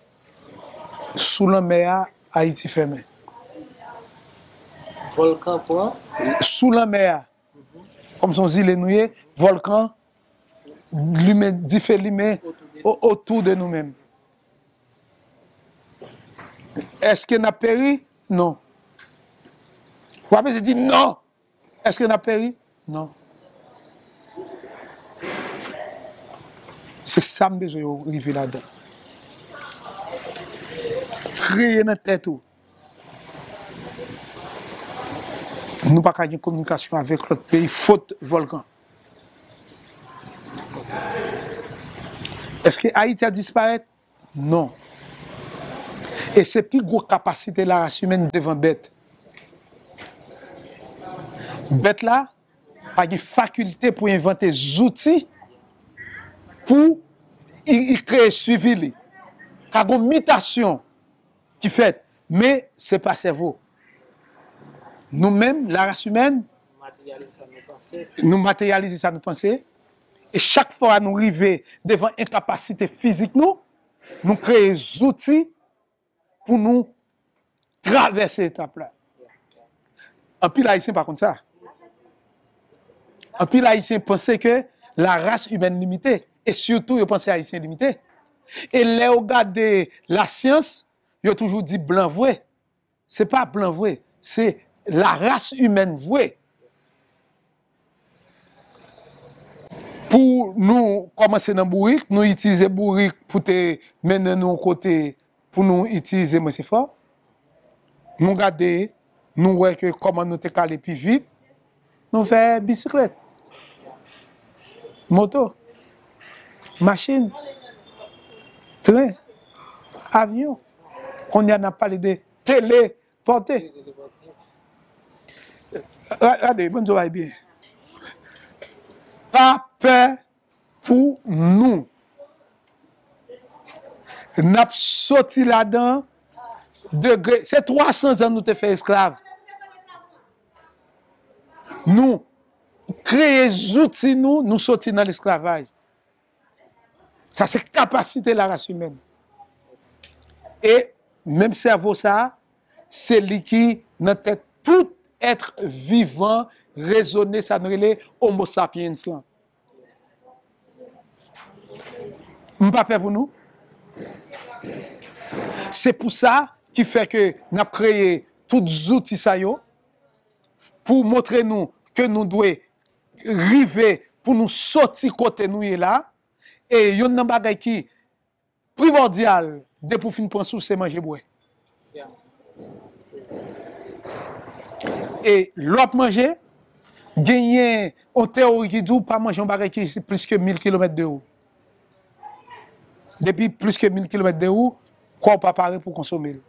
sou lanmè a, Ayiti fèmen. Vòlkan pran? Sou lanmè a. Kòm se yon zile nou ye, vòlkan limen, dife limen o-, otou de nou menm. Èske n ap peri? Non. W ap ese di non. Èske n ap peri? Non. Se sa m bezwen yo rive ladan. Kreye nan tèt ou. Nou pa ka gen kominikasyon avèk lòt peyi fot vòlkan. Èske Ayiti a disparèt? Non. E se pi gwo kapasite laras imèn devan bèt. Bèt la pa gen fakilte pou envante zouti pou i, i kreye swivi li. Ka gen mitasyon ki fèt, men se pa sèvo. Nou menm, laras imèn, nou materyalize sa nou panse, e chak fwa nou rive devan enkapasite fizik nou, nou kreye zouti pou nou travèse etap la. Anpil Ayisyen pa konn sa. Anpil Ayisyen panse ke laras imèn limite, e sitou yo panse Ayisyen limite. E lè yo gade lasyans, yo toujou di blan vre. Se pa blan vre, se laras imèn vre. Pou nou kòmanse nan bourik, nou itilize bourik pou te mennen nou kote pou nou itilize mwens efò. Nou gade, nou wè ke kòman nou te ka ale pi vit, nou fè bisiklèt, moto, machin, tren, avyon. Kounye a n ap pale de telepòte. Ra-, gade, ban m di w bagay byen. Pa pè pou nou. N ap soti ladan degre. Se twa san zan nou te fè esklav. Nou kreye zouti nou, nou soti nan lesklavaj. Sa se kapasite laras imèn. E menm sèvo sa a, Se li ki nan tèt tout èt vivan rezone, sa n rele Homo sapiens lan. M pa pè pou nou. Se pou sa ki fè ke n ap kreye tout zouti sa yo pou montre nou ke nou dwe rive pou nou soti kote nou ye la. E youn nan bagay ki primòdyal depi w fin pran souf se manje bwè. E lè w ap manje, genyen yon teyori ki di w pa manje yon bagay ki plis ke mil kilomèt de ou. Depi plis ke mil kilomèt de ou, kò w pa pare pou konsome l.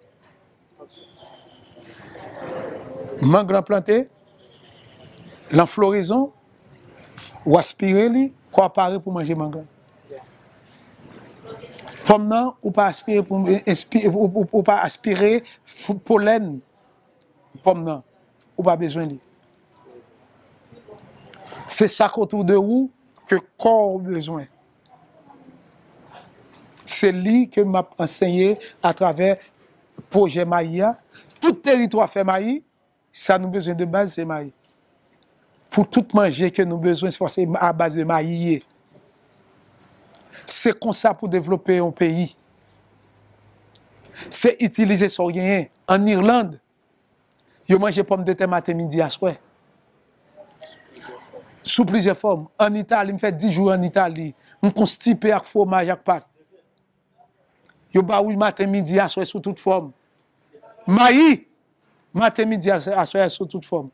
Mang lan plante, lan florezon, ou aspire li, kò a pare pou manje mang lan. Pòm nan, ou pa aspire pou, ou, ou, ou pa aspire f- polèn pòm nan. Ou pa bezwen li. Se sa k otou de ou ke kò ou bezwen. Se li ke m ap ansenye atravè pwojè mayi a. Tout teritwa fè mayi, sa nou bezwen de baz se mayi. Pou tout manje ke nou bezwen, se paske a baz de mayi ye. Se konsa pou devlope yon peyi. Se itilize sa w genyen. Ann Irland, yo manje pòmdetè maten, midi, aswè. Sou plizyè fòm. Ann Itali, m fè dis jou ann Itali. M konstipe ak fwomaj, ak pat. Yo ba ou maten, midi, aswè sou tout fòm. Mayi, maten, midi, aswè, aswè sou tout fòm.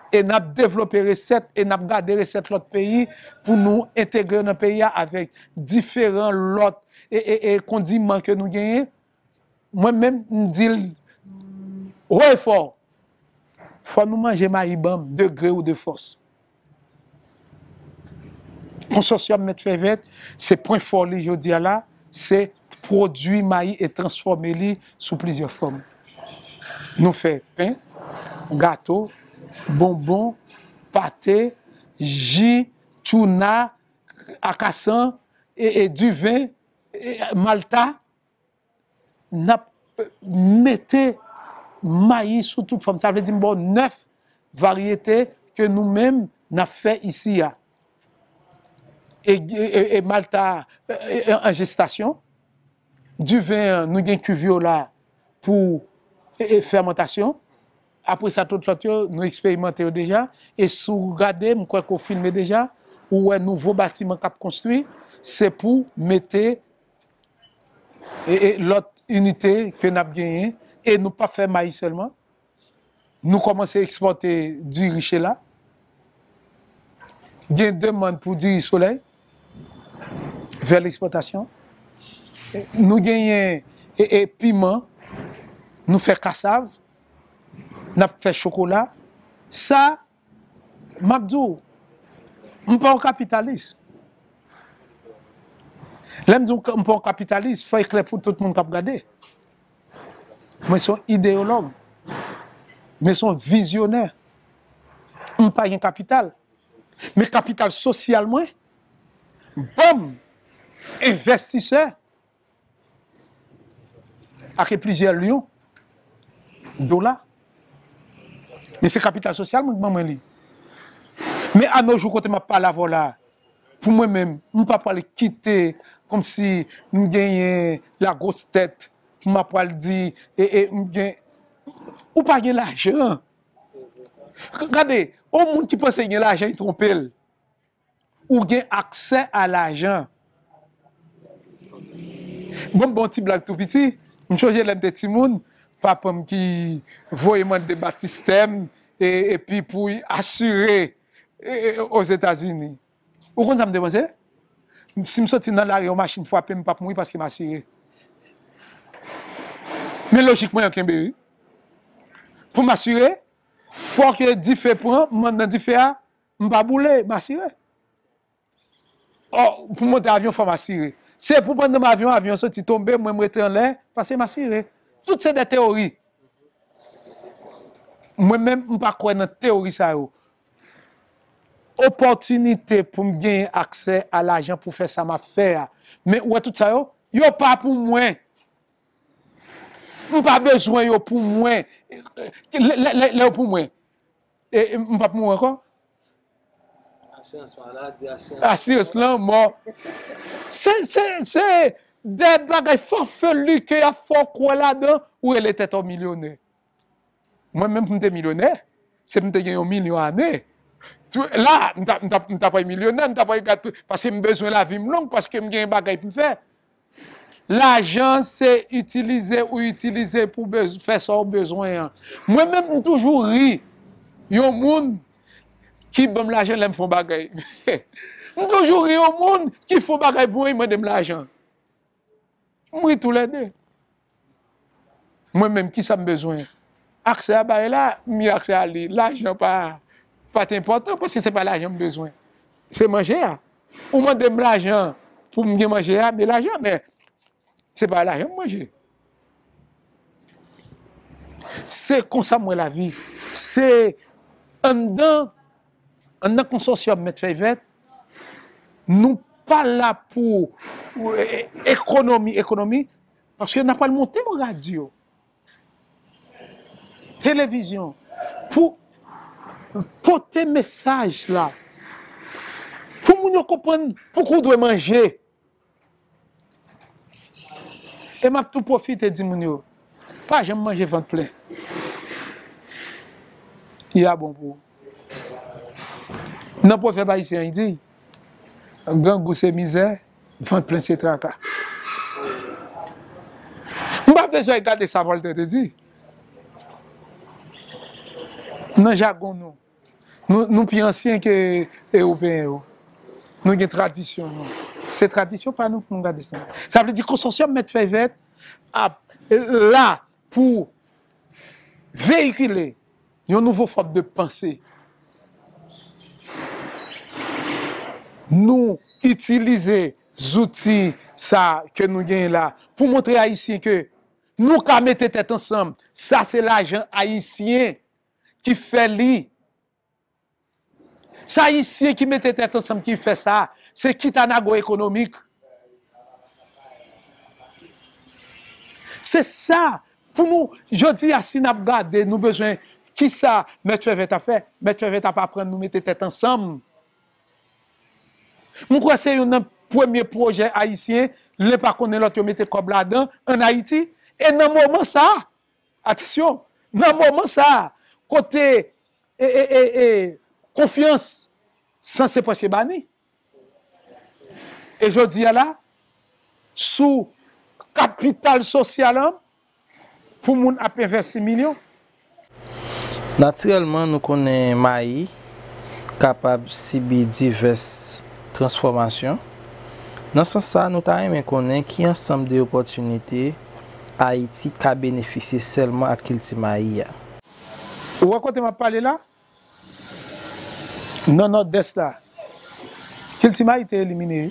E n ap devlope resèt e n ap gade resèt lòt peyi pou nou entegre yo nan peyi a avèk diferan lòt e, e, e kondiman ke nou genyen. Mwen menm, m di l wo e fò, fò nou manje mayi ban m, de gre ou de fòs. Konsosyòm Mèt Fèvèt, se pwen fò li jodi a la, se pwodui mayi e transfòme li sou plizyè fòm. Nou fè pen, gato, bonbon, pate, ji, tchouna, akasan, e, e diven, e malta. N ap mete mayi sou tout fòm. Sa vle di m ba w nèf varyete ke nou menm n ap fè isi a. E, e, e, e malta e, e, an jestasyon. Diven an, nou gen kuv yo la pou e, e, fèmantasyon. Apre sa, tout lòt yo, nou eksperimante yo deja. E si w gade, m kwè ke w filme deja, ou wè nouvo batiman k ap konstwi, se pou mete e, e lòt inite ke n ap genyen, e nou p ap fè mayi sèlman. Nou kòmanse ekspòte diri chela. Gen demann pou diri solèy vè lekspòtasyon. Nou genyen e, e piman, nou fè kasav, n ap fè chokola. Sa, m ap di w, m pa yon kapitalis. Lè m di w m pa yon kapitalis, fò e klè pou tout moun k ap gade. Mwen se yon ideyològ. Mwen se yon vizyonè. M pa gen kapital. Men kapital sosyal mwen, ban m envestisè ake plizyè lyon dola. Men se kapital sosyal mwen ki ban mwen li. Men anojou kote m ap pale avè w la, pou mwen menm, m pa pral kite kòmsi m genyen lagwostèt pou m ap pral di, e, e, m gen, ou pa gen lajan. Gade, yon moun ki panse gen lajan, li twonpe l. Ou gen aksè a lajan. Bon, bon ti blag tou piti. M sonje lè m te timoun, papa m ki voye mande batistè m, e, epi pou asire, e, e, Ozetazini. Ou konn sa m te panse? Si m soti nan lari, yon machin frape m, m p ap mouri paske m asire. Men lojik mwen an kenbe, wi. Pou m asire, fò ke dife pran, m anndan dife a, m pa boule, m asire. Ò, pou monte avyon, fò m asire. Se pou pandan m avyon, avyon soti tonbe, mwen m rete anlè, paske m asire. Tout se de teyori. Mwen menm, m pa kwè nan teyori sa yo. Opòtinite pou m genyen aksè a lajan pou fè sa m ap fè a. Men ou wè tout sa yo, yo pa pou mwen. M M pa bezwen yo pou mwen. Lè, lè, lè, lè yo pou mwen, e, e, m p ap mouri ankò. Asirans maladi, asirans. Asirans lanmò. Se, se, se de bagay fafelu ke y ap fè w kwè ladan, ou rele tèt ou milyonè. Mwen menm, pou m te milyonè, se pou m te gen yon milyon ane. Tou, la, m ta, m ta, m ta pral milyonè, m ta pral gate, paske m bezwen lavi m long, paske m gen bagay pou m fè. Lajan se itilize ou itilize pou bez-, fè sa w bezwen an. Mwen menm, m toujou ri yon moun ki ban m lajan lè m fè yon bagay. M toujou ri yon moun ki fè yon bagay pou mwen, mande m lajan. M ri toulède. Mwen menm, kisa m bezwen? Aksè a bay la, m gen aksè a li. Lajan pa, pa t enpòtan, paske se pa lajan m bezwen. Se manje a. Ou mande m lajan pou m gen manje a, men lajan, men se pa lajan m manje. Se konsa m wè lavi. Se anndan, anndan konsòsyòm Mèt Fèy Vèt, nou pa la pou, e, e, ekonomi, ekonomi, paske n ap pral monte yon radyo, televizyon, pou pote mesaj la, pou moun yo konprann poukwa w dwe manje. E m ap tou pwofite di moun yo, pa janm manje vant plen. Li a bon pou ou. Nan pwovèb ayisyen an, li di, grangou se mizè, vant plen se traka. M pa bezwen gade sa Vòltè te di. Nan jagon nou, nou, nou pi ansyen ke Ewopeyen yo. Nou gen tradisyon nou. Se tradisyon pa nou pou nou gade sa. Sa vle di konsòsyòm Mèt Fèy Vèt ap la pou veyikile yon nouvo fòm de panse. Nou itilize zouti sa ke nou genyen la pou montre Ayisyen ke nou ka mete tèt ansanm. Sa se lajan ayisyen ki fè li. Se Ayisyen ki mete tèt ansanm ki fè sa. Se kitanago ekonomik. Se sa. Pou nou, jodi a, si n ap gade, nou bezwen, kisa Mèt Fèvèt ap fè? Mèt Fèvèt ap aprann nou mete tèt ansanm. M kwè se youn nan premye pwojè ayisyen, len pa konnen lòt yo mete kòb ladan, ann Ayiti. E nan moman sa a, atansyon, nan moman sa a, kote e, e, e, e, konfyans sanse prèske bani. E jodi a la, sou kapital sosyal an, pou moun ap envèsti milyon. Natirèlman, nou konnen mayi kapab sibi divès transfòmasyon. Nan sans sa, nou ta renmen konnen ki ansanm de opòtinite Ayiti ka benefisye sèlman ak kilti mayi a. Ou wè kote m ap pale la? Nan Nòdès la, kilti mayi te elimine, wi.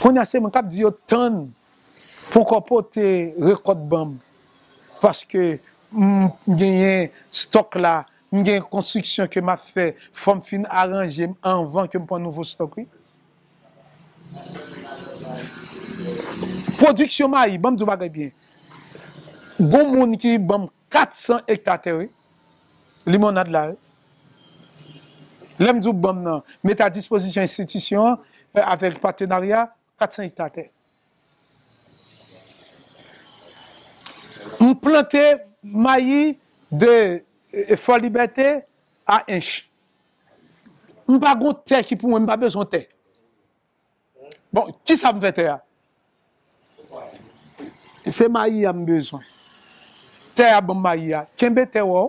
Kounye a, se mwen k ap di yo tann pou ankò pote rekòt ban m, paske m genyen stòk la, m gen konstriksyon ke m ap fè, fò m fin aranje m anvan ke m pran nouvo stòk, wi. Pwodiksyon mayi, ban m di w bagay byen. Gon moun ki ban m kat san ekta tè, wi. Limonnad la, wi. Lè m di w ban m nan, mete a dispozisyon enstitisyon an, e, avèk patenarya, kat san ekta tè. M plante mayi de, e, Fò Libète a Ench. M pa gon tè ki pou mwen, m pa bezwen tè. Bon, kisa m fè tè a? Se mayi a m bezwen. Tè a ban m mayi a. Kenbe tè w.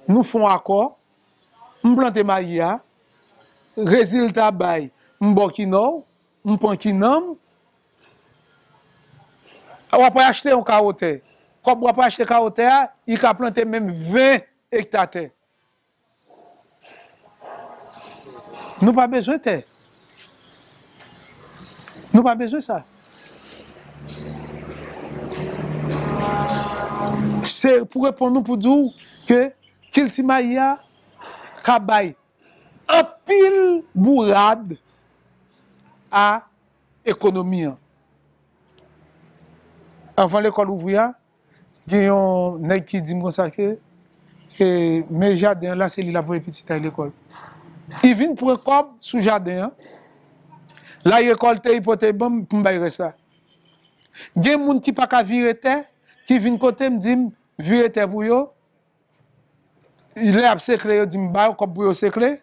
Nou fè yon akò. M plante mayi a. Rezilta bay, m ba w kinan w, m pran kinan m. W ap achte yon kawo tè. Kòb w ap achte kawo tè a, li ka plante menm ven ekta tè. Nou pa bezwen tè. Nou pa bezwen sa. Se pou reponn ou pou di w ke kilti mayi a ka bay anpil bourad a ekonomi an. anvan lekòl ouvri a, gen yon nèg ki di m konsa ke, e, men jaden an la, se li l ap voye pitit la lekòl. Li vin pran kòb sou jaden an, l al rekòlte, li pote ban m pou m bay rès la. Gen moun ki pa ka vire tè, ki vin kote m, di m, vire tè pou yo. Lè y ap sekle, yo di m ba yo kòb pou yo sekle.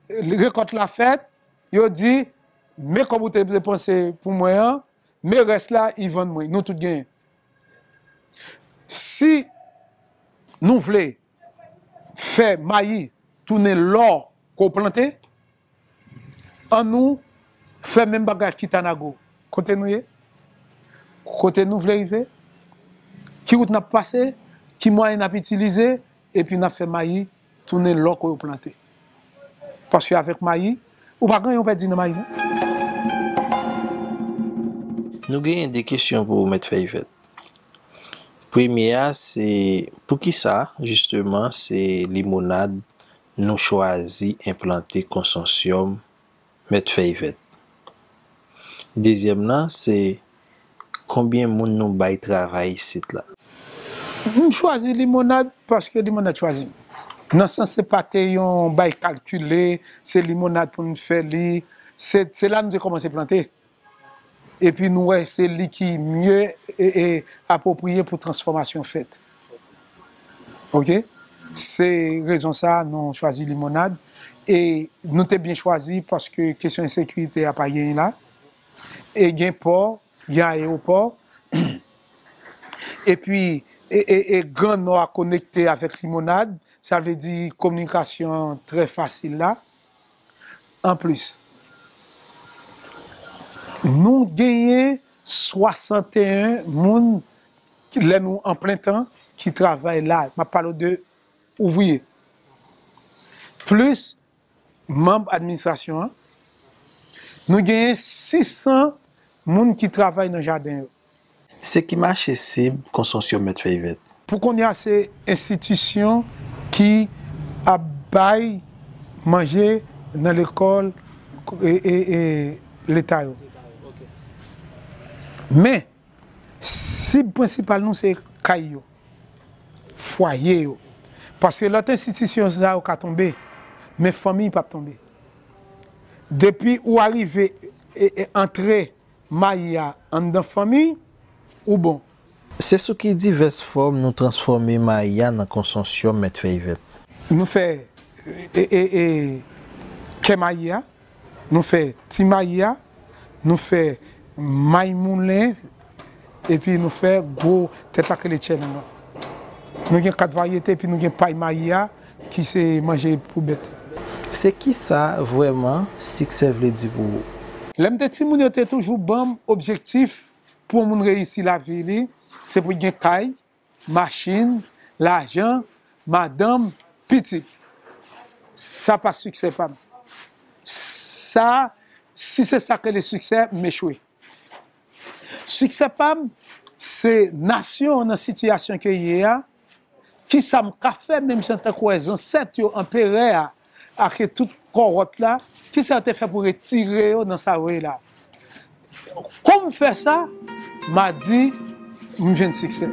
Rekòt la fèt, yo di, men kòb ou te depanse pou mwen an, men rès la, li vann mwen. Nou tout genyen. Si nou vle fè mayi tounen lò ke w plante, ann nou fè menm bagay ak Kitanago. Kote nou ye? Kote nou vle rive? Ki wout n ap pase? Ki mwayen n ap itilize? Epi n ap fè mayi tounen lò ke yo plante. Paske avèk mayi, ou pa gen anyen w pèdi nan mayi, non. Nou genyen de kesyon pou ou, Mèt Fèy Vèt. Premye a, se poukisa, jisteman, se limonad nou chwazi enplante konsosyòm Mèt Fèy Vèt? Dezyèm nan, se konbyen moun nou bay travay isit la? M chwazi limonad paske limonad chwazi m. Nan sans se pa te yon bay kalkile, se limonad pou n fè li. Se, se la nou te kòmanse plante. Epi nou wè se li ki mye e, e apwopriye pou transfòmasyon fèt. Oke? Se rezon sa a nou chwazi limonad. E nou te byen chwazi paske kesyon ensekirite a pa genyen la. E gen pò, gen ayewopò. Epi, e, e, e Gran Nò a konekte avèk limonad, sa vle di kominikasyon an trè fasil la. Anplis, nou genyen swasanteyen moun, lè nou an plen tan, ki travay la. M ap pale w de ouvriye. Plis manm administrasyon an, nou genyen sis san moun ki travay nan jaden yo. Se ki mache sib konsosyòm Mèt Fèy Vèt? Pou kounye a, se enstitisyon ki ap bay manje nan lekòl e, e, e leta yo. Men, sib prensipal nou se kay yo, fwaye yo. Paske lòt enstitisyon sa yo ka tonbe, men fanmi p ap tonbe. Depi ou arive e, e antre mayi a anndan fanmi, ou bon. Se sou ki divès fòm nou transfòme mayi a nan konsosyòm Mèt Fèy Vèt? Nou fè e, e, e, kè mayi a, nou fè ti mayi a, nou fè mayi moulen, epi nou fè gwo tèt la k rele tchèleng lan. Nou gen kat varyete, epi nou gen pay mayi a, ki se manje pou bèt. Se kisa vrèman siksè vle di pou ou? Lè m te timoun, yo te toujou ban m objektif pou yon moun reyisi lavi li, se pou l gen kay, machin, lajan, madanm, pitit. Sa pa siksè pa m. Sa, si se sa k rele siksè, m echwe. Siksè pa m, se nasyon an nan sitiyasyon ke l ye a, kisa m ka fè menm jan tankou wè zansèt yo, anperè a, ak tout kòwòt la, kisa yo te fè pou retire yo nan sa yo ye la? Kon m fè sa, m a di, m jwenn siksè.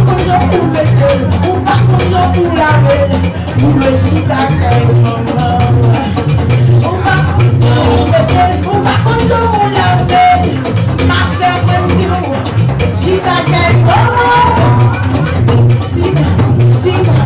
Konn jan pou mete l, ou pa konn jan pou lave l, ou dwe chita kay manman w. Ou pa konn jan pou mete l, ou pa konn jan pou lave l. Machè, mwen di w, chita kay manman w. Chita, chita.